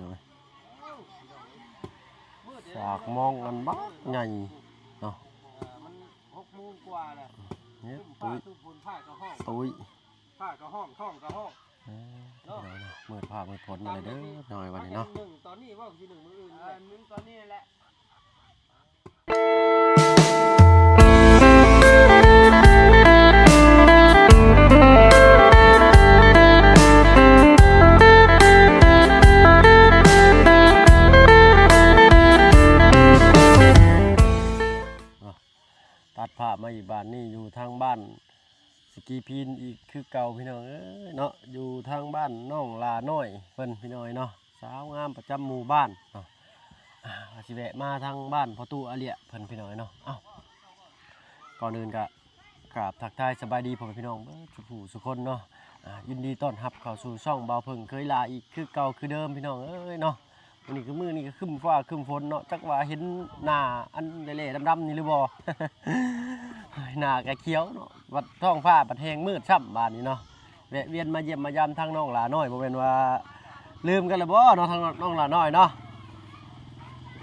ໂດຍ ສາກມອງອັນບັກໃຫຍ່ເນາະ ເອີ ມັນຫົກໂມງກວ່າແລ້ວ ເຮັດຕຸ້ຍ ຟ້າ ຟ້າກະຮ້ອງ ຕຸ້ຍ ຟ້າກະຮ້ອງ ທ້ອງກະຮ້ອງ ເອີ ເນາະ ມື້ຟ້າມື້ຝົນມາເລີຍເດີ ນ້ອຍວັນນີ້ເນາະ ໜຶ່ງຕອນນີ້ບໍ່ ຊິໜຶ່ງມື້ອື່ນ ເອີ ໜຶ່ງຕອນນີ້ແຫຼະ. ຕັດພາບມາອີກ ບ້ານນີ້ຢູ່ທາງບ້ານ ສະກີພີນອີກຄືເກົ່າພີ່ນ້ອງເອີຍເນາະ ຢູ່ທາງບ້ານນ້ອງຫຼ້ານ້ອຍເພິ່ນພີ່ນ້ອງເນາະ ສາວງາມປະຈຳໝູ່ບ້ານເນາະ ອ່າ ວ່າຊິແວະມາທາງບ້ານພໍ່ຕູ້ອາເລຍເພິ່ນພີ່ນ້ອງເນາະ ເອົ້າ ກ່ອນອື່ນກະກາບທັກທາຍສະບາຍດີພໍ່ແມ່ພີ່ນ້ອງເບິດສູ່ຜູ້ສູ່ຄົນເນາະ ອ່າ ຍິນດີຕ້ອນຮັບເຂົ້າສູ່ຊ່ອງບ່າວເຜິ້ງເຄີຍຫຼ້າອີກຄືເກົ່າຄືເດີມພີ່ນ້ອງເອີຍເນາະ. ມື້ນີ້ຄືມື້ນີ້ກໍຄຶ້ມຟ້າຄຶ້ມຝົນເນາະ ຈັກວ່າເຫັນໜ້າອັນແຫຼ້ໆດຳໆນີ້ຫຼືບໍ່ ໜ້າກໍຂຽວເນາະ ບັດທ້ອງຟ້າບັດແຮງມືດຊ້ຳບາດນີ້ເນາະ ແວະວຽນມາຢ້ຽມມາຢາມທາງນ້ອງຫຼ້ານ້ອຍ ບໍ່ແມ່ນວ່າລືມກັນແລ້ວບໍ່ເນາະ ທາງນ້ອງຫຼ້ານ້ອຍເນາະ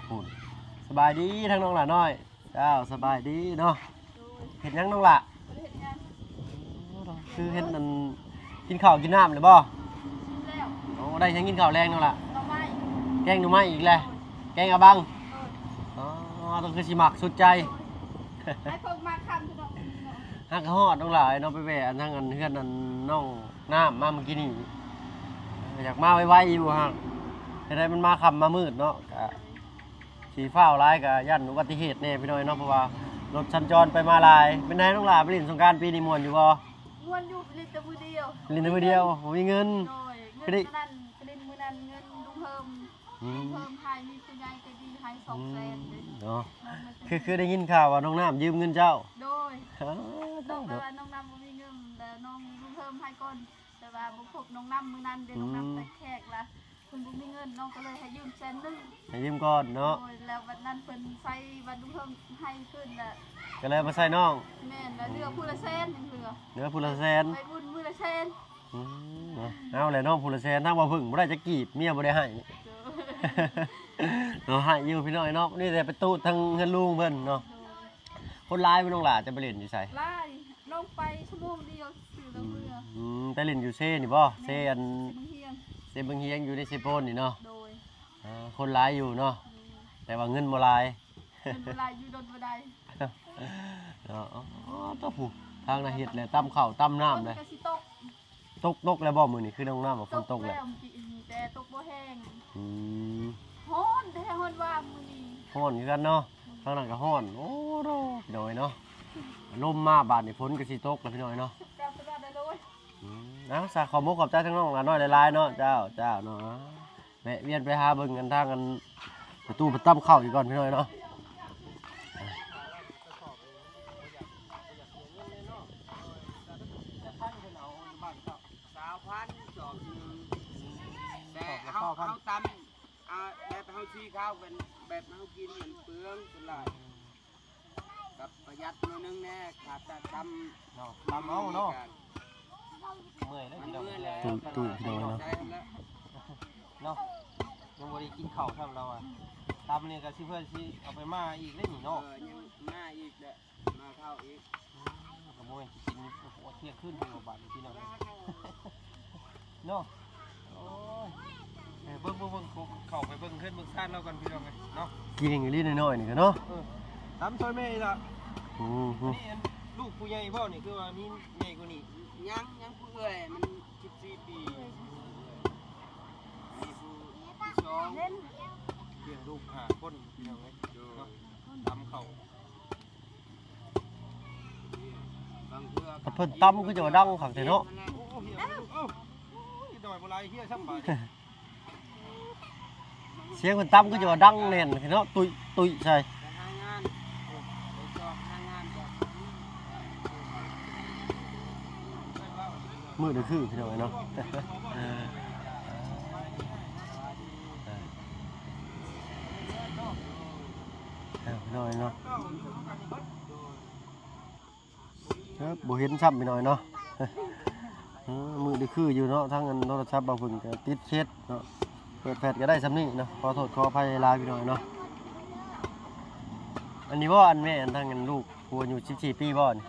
ພຸ້ນ ສະບາຍດີທາງນ້ອງຫຼ້ານ້ອຍ ເຈົ້າ ສະບາຍດີເນາະ ເຮັດຫຍັງນ້ອງຫຼ້າ ບໍ່ໄດ້ເຮັດຫຍັງ ຄືເຫັນອັນ ກິນເຂົ້າກິນນ້ຳແລ້ວບໍ່ ກິນແລ້ວ ໂອ້ ໄດ້ຫຍັງກິນເຂົ້າແລງນ້ອງຫຼ້າ ໜໍ່ໄມ້ ແກງໜໍ່ໄມ້ອີກແລ້ວ ແກງອາບັງ ໂດຍ ອໍ ຕ້ອງຄືຊິມັກສຸດໃຈ ໂດຍ ໃຫ້ເພິ່ນມາຄ່ຳຢູ່ດອກ ຫາກະຮອດນ້ອງຫຼ້າເນາະ ໄປແວ່ອັນທາງອັນເຮືອນອັນນ້ອງນ້ຳມາມື້ກີ້ນີ້ ຢາກມາໄວໆຢູ່ ຫາກເຮັດໃຫ້ມັນມາຄ່ຳມາມືດເນາະ ກະ ຊິຟ້າວຫຼາຍກໍຢ້ານອຸບັດຕິເຫດແດ່ພີ່ນ້ອງເນາະ ເພາະວ່າລົດສັນຈອນໄປມາຫຼາຍ. ເປັນໃດນ້ອງຫຼ້າ ໄປຫຼິ້ນສົງການປີນີ້ມ່ວນຢູ່ບໍ່? ມ່ວນຢູ່ ໄປຫຼິ້ນແຕ່ມື້ດຽວ ຫຼິ້ນແຕ່ມື້ດຽວ ບໍ່ມີເງິນ ໂດຍ ເງິນ ຄືໄດ້ ນັ້ນ ໄປຫຼິ້ນມື້ນັ້ນເງິນລຸງເພີ່ມ ອືມ ລຸງເພີ່ມໃຫ້ ມີຜູ້ໃຫຍ່ໃຈດີໃຫ້ສອງແສນເດ້ ເນາະ ຄື ຄືໄດ້ຍິນຂ່າວວ່ານ້ອງນ້ຳຢືມເງິນເຈົ້າ ໂດຍ ເອີ ເຈົ້າ ແຕ່ວ່ານ້ອງນ້ຳບໍ່ມີເງິນ ແລ້ວນ້ອງ ລຸງເພີ່ມໃຫ້ກ່ອນ ແຕ່ວ່າບໍ່ພົບນ້ອງນ້ຳມື້ນັ້ນເດ້ ອືມ ນ້ອງນ້ຳໄປແຂກລະ ເພິ່ນບໍ່ມີເງິນ ນ້ອງກໍເລີຍໃຫ້ຢືມແສນໜຶ່ງ ໃຫ້ຢືມກ່ອນເນາະ ໂດຍ ແລ້ວບັດນັ້ນເພິ່ນໃຊ້ບັດລຸງເພິ່ມໃຫ້ຂຶ້ນລະ ກໍເລີຍມາໃຊ້ນ້ອງ ແມ່ນ ລະເຫຼືອຜູ້ລະແສນ ຍັງເຫຼືອ ເຫຼືອຜູ້ລະແສນ ໄປບຸນມື້ລະແສນ ອືມ ເອົາແຫຼະເນາະ ຜູ້ລະແສນ ທາງບ່າວເຜິ້ງບໍ່ໄດ້ຈັກກີບ ເມຍບໍ່ໄດ້ໃຫ້ ໂດຍ ເນາະ ໃຫ້ຢູ່ພີ່ນ້ອງເນາະ ນີ້ແຕ່ໄປຕູດທາງເຮືອນລຸງເພິ່ນເນາະ ໂດຍ ຄົນຫຼາຍບໍ່ນ້ອງຫຼ້າ ຈະໄປຫຼິ້ນຢູ່ໃສ? ຫຼາຍ ລົງໄປຊົ່ວໂມງດຽວຊື່ໆ ແລ້ວເມືອ ອືມ ໄປຫຼິ້ນຢູ່ເຊນີ້ບໍ່? ແມ່ນ ເຊອັນ ເຊບັງຮຽງ ເຊບັງຮຽງ ຢູ່ໃນເຊໂປນນີ້ເນາະ ໂດຍ ເອີ ຄົນຫຼາຍຢູ່ເນາະ ໂດຍ ແຕ່ວ່າເງິນບໍ່ຫຼາຍ ເງິນບໍ່ຫຼາຍ ຢູ່ດົນບໍ່ໄດ້ ເນາະ ອໍ ໂຕ ຜູ້ ທາງນາເຮັດແຫຼະ ຕຳເຂົ້າຕຳນ້ຳແຫຼະ ຝົນກໍຊິຕົກ ຕົກ ຕົກແລ້ວບໍ່ມື້ນີ້? ຄືນ້ອງນ້ຳວ່າຝົນຕົກແລ້ວ ແຕ່ຕົກບໍ່ແຮງ ອືມ ຮ້ອນແທ້ ຮ້ອນວ່າມື້ນີ້ ຮ້ອນຄືກັນເນາະ ອືມ ທາງນັ້ນກໍຮ້ອນ ໂອ້ໂດ ພີ່ນ້ອງເອີຍເນາະ ລົມມາບາດນີ້ ຝົນກໍຊິຕົກແລ້ວ ພີ່ນ້ອງເອີຍເນາະ ອືມ ເອົາ ສາ ຂອບມຸກຂອບໃຈທາງນ້ອງຫຼ້ານ້ອຍຫຼາຍໆເນາະ ເຈົ້າ ເຈົ້າເນາະ ແວະວຽນໄປຫາເບິ່ງກັນທາງອັນ ປະຕູປະຕຳເຂົ້າອີກກ່ອນ ພີ່ນ້ອງເນາະ ຊາວພັນ ຊອກໜຶ່ງ ແຕ່ເຮົາ ເຮົາຕຳ ອ່າ ແບບເຮົາສີຂາວເປັນ ແບບເຮົາກິນມັນເປືອງສ່ວນຫຼາຍ ກັບປະຢັດໜ້ອຍໜຶ່ງແດ່ ຂາດແຕ່ຕຳເນາະ ຕຳເອົາເນາະ ເມື່ອຍແລ້ວ ເມື່ອຍແລ້ວ ຕຸ້ຍໆ ພີ່ນ້ອງເນາະ ເນາະ ຍັງບໍ່ໄດ້ກິນເຂົ້າຊ້ຳລາວອະ ຕຳນີ້ກໍຊິເພື່ອຊິເອົາໄປໝ່າອີກເດ້ນີ້ເນາະ ເອີ ຍັງໝ່າອີກແຫຼະ ມາເຂົ້າອີກ ອືມ ກໍບໍ່ແມ່ນຊິກິນ ໂອ້ ທ່ຽງຄືນພຸ້ນບໍ່ບາດນີ້ພີ່ນ້ອງເນາະ ໂອ້ຍ ເອີ ເບິ່ງໆໆ ເຂົ້າໄປເບິ່ງເຮືອນເບິ່ງຊານລາວກ່ອນພີ່ນ້ອງເອີຍເນາະ ກິນອີ່ຫຼີນ້ອຍໆນີ້ກໍເນາະ ເອີ ຕຳຊ່ອຍແມ່ອີກລະ ອືມ ອັນນີ້ອັນລູກຜູ້ໃຫຍ່ບໍ່ນີ້ ຄືວ່າມີໃຫຍ່ກວ່ານີ້ ຍັງ ຍັງຜູ້ເອື້ອຍມັນສິບສີ່ປີ ມີຜູ້ ຜູ້ສອງ ລ້ຽງລູກຫ້າຄົນພີ່ນ້ອງເອີຍເນາະ ຕຳເຂົ້າ ເພິ່ນຕຳຄືຈະວ່າດັງຄັກແທ້ເນາະ ສຽງເພິ່ນຕຳຄືຈະວ່າດັງແໜ້ນເນາະ ຕຸ້ຍໆໃສ່ ມື້ນີ້ຄືພີ່ນ້ອງເນາະ ເອີ ພີ່ນ້ອງເນາະ ເອີ ບໍ່ເຫັນຊ້ຳພີ່ນ້ອງເນາະ ເອີ ມື້ນີ້ຄືຢູ່ເນາະ ທັງອັນໂທລະສັບບ່າວເຜິ້ງກໍຕິດເຊັດເນາະ ปิดแฟลชก็ได้ส่ำนี้เนาะ ขอโทษขออภัยหลายๆ พี่น้องเนาะ อันนี้บ่ อันแม่ อันทางอันลูกผู้อายุสิบสี่ปีบ่นี่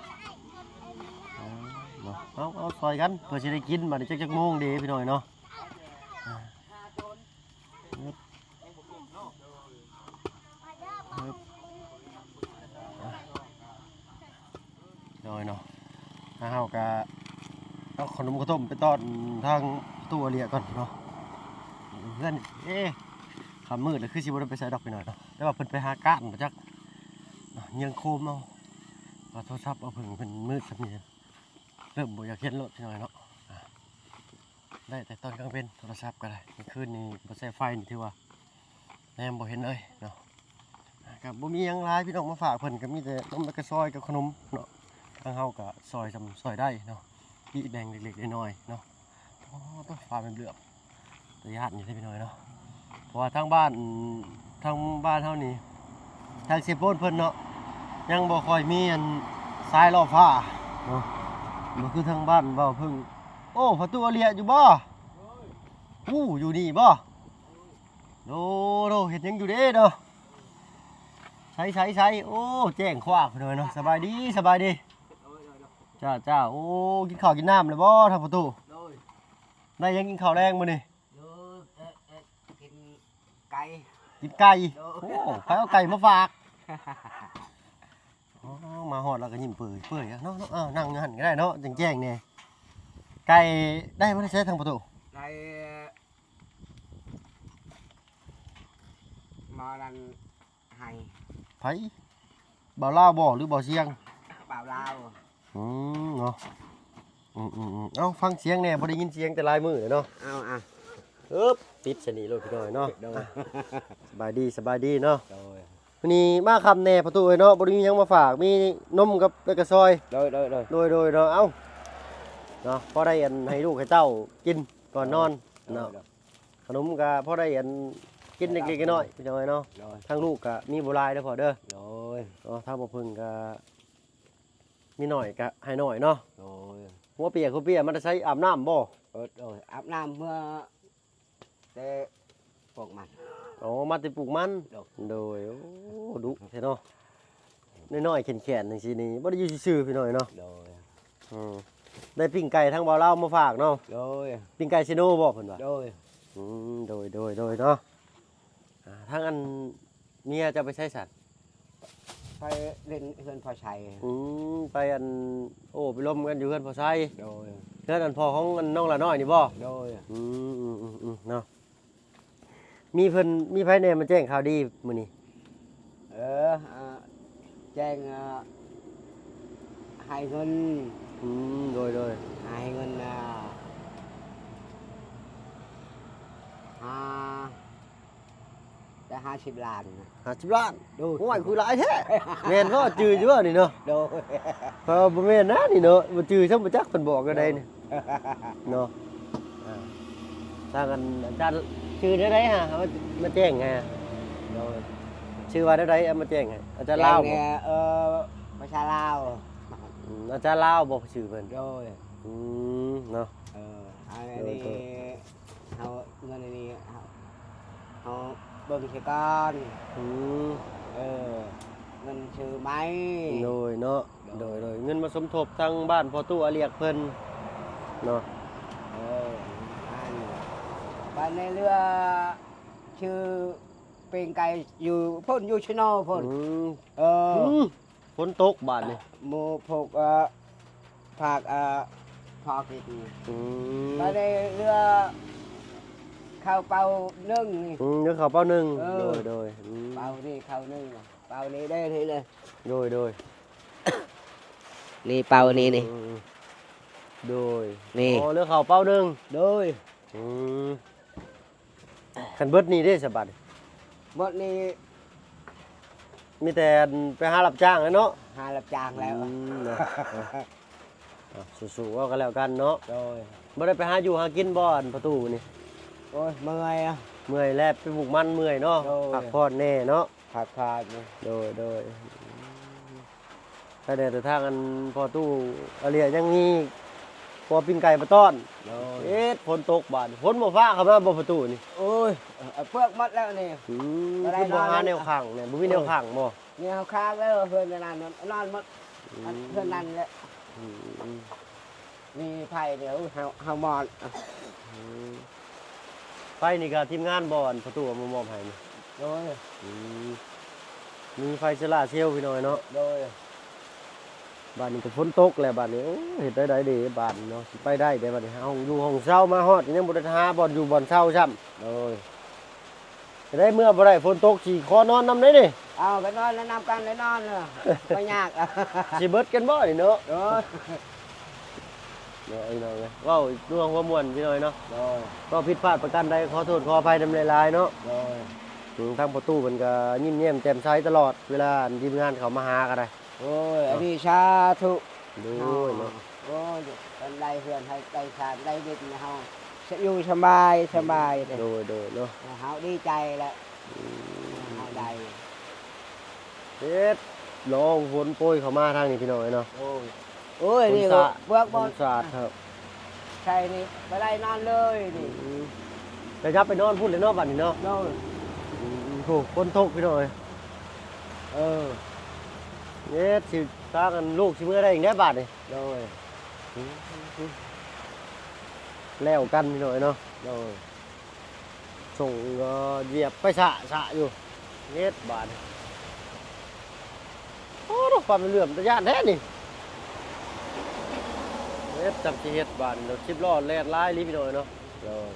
เออ เนาะ เอา เอาซอยกัน เพื่อสิได้กิน บัดนี้จัก จักโมงเด้พี่น้องเนาะ อ่า ฮึบ โดยเนาะ ทางเฮากะเอาขนมข้าวต้มไปต้อนทางประตูอาเลียก่อนเนาะ เพื่อน เอ๊ะ ค่ำมืดแล้วคือสิบ่ได้ไปไสดอกพี่น้อยเนาะ แต่ว่าเพิ่นไปหาก้านมาจัก เนาะ เยืองโคมเอา ว่าโทรศัพท์เอาเพิ่งเพิ่นมืดส่ำนี้ เริ่มบ่อยากเห็นแล้วพี่น้อยเนาะ อ่ะ ได้แต่ตอนกลางเว็น โทรศัพท์ก็ได้ กลางคืนนี่บ่ใช้ไฟนี่ถือว่าแนมบ่เห็นเลยเนาะ อ่ะ ก็บ่มีหยังหลายพี่น้องมาฝากเพิ่น ก็มีแต่นมแล้วก็ซอยกับขนมเนาะ ทางเฮาก็ซอยส่ำซอยได้เนาะ อีแบ่งเล็กๆ น้อยๆ เนาะ โอ้ ต้องฟ้ามันเหลือบ ตาย้านอยู่เด้พี่น้อยเนาะ เพราะว่าทางบ้าน ทางบ้านเฮานี่ ทางเซโปนเพิ่นเนาะ ยังบ่ค่อยมีอันสายล่อฟ้าเนาะ บ่คือทางบ้านเว้าเพิ่ง โอ้ ประตูอาเลียอยู่บ่ อู้ อยู่นี่บ่ โด โด เฮ็ดหยังอยู่เด้เนาะ ใสๆๆ โอ้ แจ้งขวากพี่น้อยเนาะ สบายดี สบายดี จ้า จ้า โอ้ กินข้าวกินน้ำแล้วบ่ทางประตู โดย ได้หยังกินข้าวแลงมื้อนี้ โดย เอ่อ เอ่อ กินไก่ กินไก่ โดย โอ้ ใผเอาไก่มาฝาก อ๋อ มาฮอดแล้วก็ยิ้มเปื่อยๆ เนาะ เนาะ เออ นั่งอยู่หั่นก็ได้เนาะ แจ้งๆ แหน่ ไก่ได้มาแต่ไสทางประตู ไก่ มานั่น ให้ ไผ บ่าวลาวบ่ หรือบ่าวเสียง บ่าวลาว อืม เนาะ อืมๆๆ เอ้า ฟังเสียงแหน่ บ่ได้ยินเสียงแต่หลายมื้อแล้วเนาะ เอา อ่ะ อึ๊บ ติดสนิทโลดพี่น้อยเนาะ โดย อ่ะ สบายดี สบายดีเนาะ โดย มื้อนี้มาค่ำแหน่ประตูเอ้ยเนาะ บ่ได้มีหยังมาฝาก มีนมกับ แล้วก็ซอย โดย โดย โดย โดย โดยเนาะ เอ้า เนาะ พอได้อันให้ลูกให้เต้ากินก่อนนอน โดย เนาะ โดย ขนมก็พอได้อันกินเล็กๆ น้อยๆ พี่น้องเอ้ยเนาะ โดย ทางลูกก็มีบ่หลายเด้อพ่อเด้อ โดย เนาะ ทางบ่เพิ่งก็มีน้อยก็ให้น้อยเนาะ โดย หัวเปียกหัวเปียกมาแต่ไส อาบน้ำบ่ เออ โดย อาบน้ำเมื่อ แต่ปลูกมัน อ๋อ มาแต่ปลูกมัน โดย โดย โอ้ ดุแท้เนาะ น้อยๆ แขนๆ จังซี่นี่ บ่ได้อยู่ซื่อๆ พี่น้องเอ้ยเนาะ โดย อืม ได้ปิ้งไก่ทางบ่าวลาวมาฝากเนาะ โดย ปิ้งไก่เซโนบ่เพิ่นว่า โดย อืม โดย โดย โดยเนาะ อ่า ทางอันเมียเจ้าไปไสซั่น ไปเล่นเฮือนพ่อไช อืม ไปอัน โอ้ ไปลมกันอยู่เฮือนพ่อไช โดย เฮือนอันพ่อของอันน้องหล้าน้อยนี่บ่ โดย อืม อืม อืม อืม เนาะ มีเพิ่น มีไผแหน่มาแจ้งข่าวดีมื้อนี้ เออ อ่า แจ้ง อ่า ให้เงิน อืม โดย โดย ให้เงิน อ่า ห้า ได้ห้าสิบล้านนะ ห้าสิบล้าน โดย โอ้ย คือหลายแท้ แม่นบ่ จื่ออยู่บ่นี่เนาะ โดย เออ บ่แม่นนะนี่เนาะ บ่จื่อซ้ำ บ่จักเพิ่นบอกแนวใดนี่ เนาะ อ่า ทางอันอาจารย์ชื่อแนวใดฮะ เอามา มาแจ้งให้ โดย ชื่อว่าแนวใด เอามาแจ้งให้ อาจารย์ลาวบ่ แจ้งแหน่ เอ่อ ภาษาลาว อืม อาจารย์ลาวบ่ชื่อเพิ่น โดย อืม เนาะ เออ อันนี้ โดย โดย เฮา เงินอันนี้ เฮา เฮาเบิ่งเสียก่อน อืม เออ เงินซื้อไหม โดยเนาะ โดย โดย โดย เงินมาสมทบทางบ้านพ่อตู้อาเลียกเพิ่นเนาะ เออ อัน บ้านในเรือ ชื่อปิ้งไก่อยู่พุ้น อยู่ชะโนพุ้น อืม เออ อืม ฝนตกบาดนี้ หมู่พวก เอ่อ ภาค เอ่อ ภาคอีกนี่ อืม มาในเรือ เข้าเป้าหนึ่งนี่ อืม เรือเข้าเป้าหนึ่ง เออ โดย โดย อืม เป้านี่เข้าหนึ่ง เป้านี้ได้เลย โดย โดย นี่เป้านี้นี่ อืม โดย นี่ อ๋อ เรือเข้าเป้าหนึ่ง โดย อืม คันเบิดนี้เด้สะบัด เบิดนี้ มีแต่ไปหารับจ้างแล้วเนาะ หารับจ้างแล้ว อืม เนาะ อ่ะ สู้ๆ เอากันแล้วกันเนาะ โดย บ่ได้ไปหาอยู่หากินบ่ อันประตูนี่ โอ้ย เมื่อยอะ เมื่อยแล้ว ไปปลูกมันเมื่อยเนาะ โดย พักผ่อนแน่เนาะ พักผ่อน โดย โดย แต่เดี๋ยวแต่ทางอันพ่อตู้อาเลียยังมี ພໍປີ້ງໄກ່ມາຕ້ອນ. ໂດຍ ເຮັດ ຝົນຕົກບາດ ຝົນບໍ່ຟ້າເຂົ້າມາບໍ່ປະຕູນີ້? ໂອ້ຍ ເອົາເປືອກໝົດແລ້ວນີ້. ອືມ ບໍ່ໄດ້ ຄືບໍ່ຫາແນວຂັງແດ່ ບໍ່ມີແນວຂັງບໍ່? ແນວຂັງແລ້ວ ເຮືອນນັ້ນນອນໝົດ. ອືມ ເຮືອນນັ້ນແຫຼະ. ອືມ ມີໄຟເດີ ເຮົາ ເຮົາມອນ. ອືມ ໄຟນີ້ກໍທີມງານບໍ່ ອັນປະຕູເອົາມາມອບໃຫ້ນີ້? ໂດຍ. ອືມ ມີໄຟໂຊລາເຊວພີ່ນ້ອງເນາະ. ໂດຍ. ບາດນີ້ກໍຝົນຕົກແລ້ວບາດນີ້ ໂອ້ ເຮັດແນວໃດເດບາດນີ້ເນາະ ຊິໄປໄດ້ເດບາດນີ້ ຫ້ອງຢູ່ຫ້ອງເຊົາມາຮອດກໍຍັງບໍ່ໄດ້ຫາບ່ອນຢູ່ບ່ອນເຊົາຊ້ຳ. ໂດຍ. ຈະໄດ້ເມືອບໍ່ໄດ້ ຝົນຕົກຊິຂໍນອນນຳເດ້ນີ້. ເອົາ ໄປນອນນຳກັນ ໄດ້ນອນ ບໍ່ຍາກ ຊິເບິດກັນບໍ່ນີ້ເນາະ? ໂດຍ. ເນາະ ພີ່ນ້ອງເອີຍ ເວົ້າເລື່ອງຫົວມ່ວນພີ່ນ້ອງເນາະ. ໂດຍ. ເວົ້າຜິດພາດປະການໃດ ຂໍໂທດຂໍອະໄພນຳຫຼາຍໆເນາະ. ໂດຍ. ອືມ ທາງປະຕູເພິ່ນກໍຍິ້ມແຍ້ມແຈ່ມໃສຕະຫຼອດ ເວລາທີມງານເຂົາມາຫາກໍໄດ້. ໂອ້ຍ ເນາະ ອັນນີ້ສາທຸ. ໂດຍເນາະ. ໂອ້ຍ ອັນໃດເຮືອນໃຫ້ໄດ້ຊານໄດ້ດິນ ເຮົາຢູ່ສະບາຍ ສະບາຍເດ້. ໂດຍ ໂດຍເນາະ. ເຮົາດີໃຈແລ້ວ. ອືມ ເຮົາໄດ້ ເຮັດ ລອງຝົນໂປຍເຂົ້າມາທາງນີ້ພີ່ນ້ອງເອີຍເນາະ. ໂອ້ຍ ໂອ້ຍ ຝົນ ນີ້ສາດ ເປືອກບໍ່ ຝົນສາດ ໃສ່ນີ້ບໍ່ໄດ້ນອນເລີຍນີ້. ອືມ ໄດ້ກັບໄປນອນພຸ້ນແລ້ວເນາະ ບາດນີ້ເນາະ. ໂດຍ. ອືມ ໂອ້ ຝົນຕົກພີ່ນ້ອງເອີຍ. ເອີ ເຮັດ ຊິ ທາງອັນລູກຊິເມືອໄດ້ອີກແດ່ບາດນີ້. ໂດຍ. ແລ້ວກັນພີ່ນ້ອງເອີຍເນາະ. ໂດຍ. ສົ່ງກໍຢຽບໄປສະສະຢູ່ ເຮັດບາດນີ້. ໂອ້ ຄວັນເຫຼື້ອມຕາຢ້ານແທ້ນີ້. ເຮັດ ຈັກຊິເຮັດບາດນີ້ ລົດສິບລໍ້ແລ່ນຫຼາຍອີ່ຫຼີພີ່ນ້ອງເອີຍເນາະ. ໂດຍ.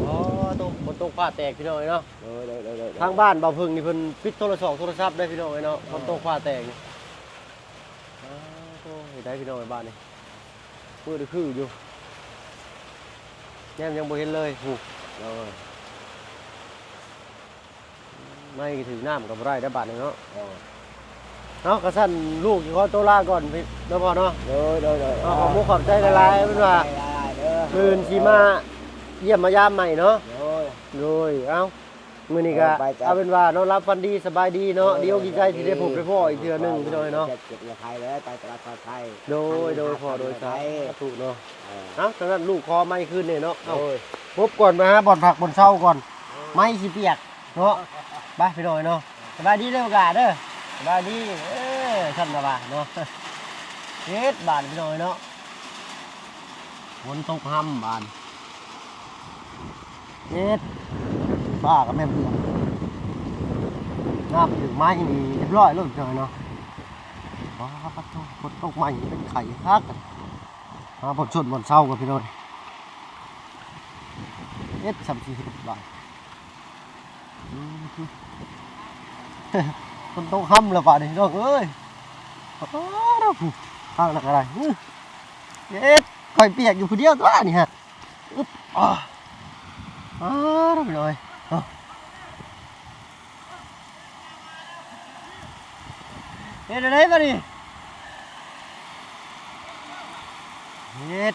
ອໍ ຕົກ ຝົນຕົກຟ້າແຕກພີ່ນ້ອງເອີຍເນາະ. ໂດຍ ໂດຍ ໂດຍ ໂດຍ. ທາງບ້ານບ່າວເພິ່ງນີ້ເພິ່ນປິດໂທລະສອກໂທລະສັບເດ້ພີ່ນ້ອງເອີຍເນາະ. ເອີ ຝົນຕົກຟ້າແຕກນີ້. ອໍ ໂອ້ ເຮັດໃດພີ່ນ້ອງເອີຍບາດນີ້. ມືດຄືຢູ່ ແນມຍັງບໍ່ເຫັນເລີຍ. ໂອ້ ໂອ້ຍ ໄມ້ຖືກນ້ຳກໍບໍ່ໄດ້ແລ້ວບາດນີ້ເນາະ. ໂອ້ ເອົາ ກະຊັ້ນລູກຊິຂໍໂຕລາກ່ອນເນາະພໍ່ເນາະ. ໂດຍ ໂດຍ ໂດຍ. ເອົາ ຂອບມຸກຂອບໃຈຫຼາຍໆ ເພິ່ນວ່າ ຂອບໃຈຫຼາຍໆເດີ ມື້ອື່ນຊິມາຢ້ຽມມາຢາມໃໝ່ເນາະ. ໂດຍ ໂດຍ. ເອົາ ມື້ນີ້ກະ ເອີ ໄປ ເອົາເປັນວ່ານອນຫຼັບຝັນດີ ສະບາຍດີເນາະ. ໂດຍ ດີອົກດີໃຈ ໂດຍ ທີ່ໄດ້ພົບໄດ້ພໍ້ອີກເທື່ອໜຶ່ງ ໂດຍ ພີ່ນ້ອງເອີຍເນາະ. ເຈັບເຈັບຢ່າໄພເດີ ໄປຕະຫຼາດປອດໄພ. ໂດຍ ໂດຍ ພໍ່ ໂດຍ ສາທຸເນາະ. ເອີ ເອົ້າ ຈັ່ງນັ້ນລູກຂໍໄມ້ຄືນແດ່ເນາະ. ໂດຍ ເອົ້າ ພົບກ່ອນ ໄປຫາບ່ອນພັກບ່ອນເຊົາກ່ອນ ໂດຍ ໄມ້ຊິປຽກເນາະ. ໄປ ພີ່ນ້ອງເອີຍເນາະ. ສະບາຍດີເດີ ໂອກາເດີ ສະບາຍດີ. ເອີ ຊັ້ນລະວ່າເນາະ ເຮັດບາດ ພີ່ນ້ອງເອີຍເນາະ. ຝົນຕົກຮຳບາດ ເຮັດ ຟ້າກໍແມ່ນເບືອ ນ້ຳຖືກໄມ້ນີ້ຮຽບຮ້ອຍໂລດເນາະ. ວ້າ ໂທ້ ຝົນຕົກໃໝ່ເປັນໄຂ້ຄັກ ຫາບ່ອນຊົນບ່ອນເຊົາກ່ອນພີ່ນ້ອງ. ເຮັດຊ່ຳຊິເຮັດບາດ ອືມ ຝົນຕົກຮຳແລ້ວບາດນີ້ນ້ອງເອີຍ. ອ້າວ ທາງນັ້ນກໍໄດ້ ເຮັດ ຂ້ອຍປຽກຢູ່ຜູ້ດຽວຕົວະນີ້ຮະ. ອຶບ ອ້າ ອ້າວ ພີ່ນ້ອງເອີຍ ເຮັດແນວໃດບາດນີ້ ເຮັດ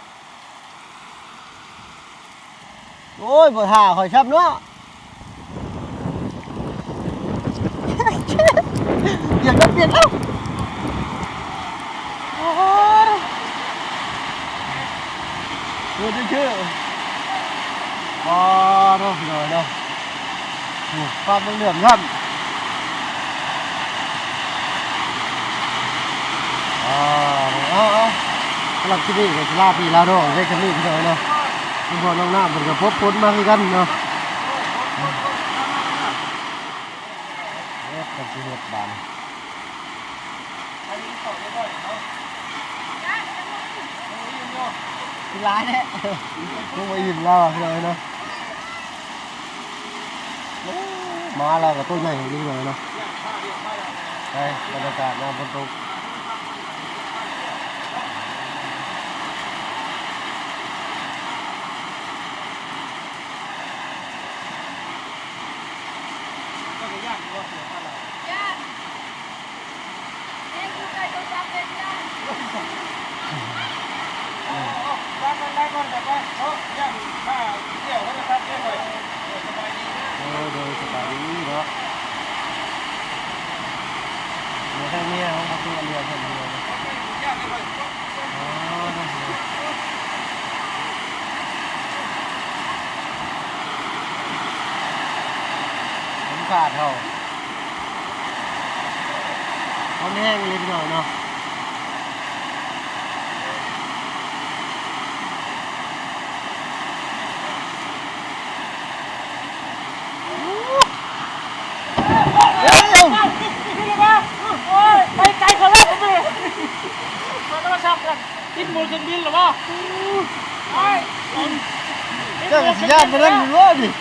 ໂອ້ຍ ບໍ່ຖ້າຂ້ອຍຊ້ຳເນາະ. ປຽກແລ້ວ ປຽກແລ້ວ ໂອ້ຍ ເດີ ໂອ້ ຟ້າໂທ້ ພີ່ນ້ອງເອີຍເນາະ. ໂອ້ ຟ້າເຫຼື້ອມໆ ຊ້ຳ. ອ່າ ເອົາ ເອົາ ສຳລັບຄລິບນີ້ກໍຊິລາພີ່ລານ້ອງໄວ້ສ່ຳນີ້ ພີ່ນ້ອງເນາະ. ເພາະນ້ອງນ້ຳເພິ່ນກໍພົບຝົນມາຄືກັນເນາະ. ເຮັດ ຈັກຊິເຮັດບາດນີ້ ກິນຫຼາຍແທ້ ຍັງບໍ່ອີ່ມແລ້ວ ພີ່ນ້ອງເອີຍເນາະ. ໂອ້ ໝາລາວກໍໂຕໃຫຍ່ອີ່ຫຼີເນາະ. ໄປ ບັນຍາກາດຍາມຝົນຕົກ. ໂດຍ ໂດຍ ສະບາຍດີເນາະ. ເມຍໃສ່ເມຍຂອງປະຕູອັນດຽວເພິ່ນເລີຍ. ອໍ ໂດຍ ໂດຍ. ກາດເຮົາ ມັນແຮງອີ່ຫຼີພີ່ນ້ອງເນາະ. ໄປໄກເຂົາແລ້ວ ໂທລະສັບ ຕິດໝູດເຄື່ອງບິນແລ້ວບໍ່? ເຈົ້າກໍຊິຢ້ານປານນັ້ນຢູ່ບໍ່ນີ້?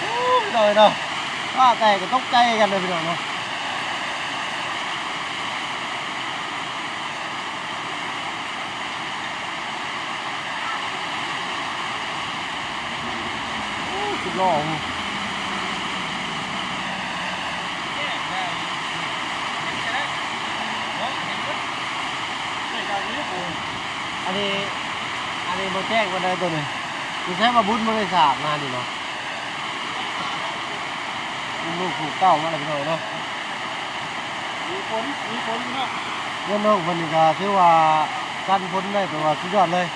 ໂອ້ຍ ພີ່ນ້ອງເນາະ ຟ້າແຕກກໍຕົກໃຈກັນເນາະ ພີ່ນ້ອງເນາະ. ໂອ້ ສິບລໍ້ ອັນນີ້ ອັນນີ້ບໍ່ແຈ້ງປານໃດໂຕນີ້. ຢູ່ໃສວ່າບຸນບໍ່ໄດ້ສາກມານີ້ເນາະ. ລູກຜູກເຕົ້າມາແລ້ວ ພີ່ນ້ອງເນາະ. ມີຝົນ ມີຝົນຢູ່ເນາະ. ເຮືອນນ້ອງເພິ່ນນີ້ກໍຖືວ່າກັນຝົນໄດ້ ແປວ່າສຸດຍອດເລີຍ.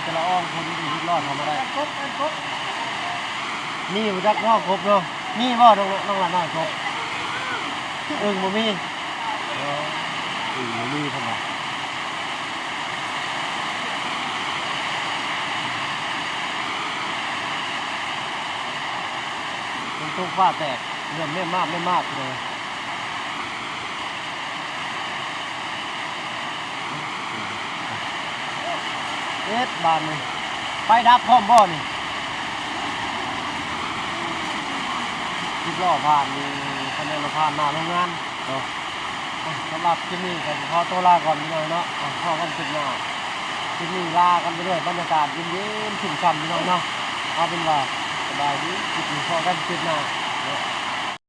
ແຕ່ລະອອງຄົນທີ່ເຮັດລອດເຂົ້າມາໄດ້. ມີບໍ່ຈັກເນາະ ກົບເນາະ? ມີບໍ່ ນ້ອງ ນ້ອງຫຼ້ານ້ອຍ ກົບ? ອຶ່ງບໍ່ມີ. ອຶ່ງບໍ່ມີເພິ່ນວ່າ. ຝົນຕົກຟ້າແຕກ ເລີ່ມແມ່ມາບແມ່ມາບ ພີ່ນ້ອງ. ເຮັດບາດນີ້ ໄຟດັບພ້ອມບໍ່ນີ້? ສິບລໍ້ຜ່ານນີ້ ຄະແນນວ່າຜ່ານໜ້າໂຮງງານເນາະ. ອ່ະ ສຳລັບຄລິບນີ້ກໍຊິຂໍຕົວລາກ່ອນ ພີ່ນ້ອງເນາະ. ອ່ະ ພໍ້ກັນຄລິບໜ້າ. ຄລິບນີ້ລາກັນໄປດ້ວຍບັນຍາກາດເຢັນໆ ຊຸ່ມຊ່ຳ ພີ່ນ້ອງເນາະ. ເອົາເປັນວ່າສະບາຍດີ ຄລິບນີ້ພໍ້ກັນຄລິບໜ້າ.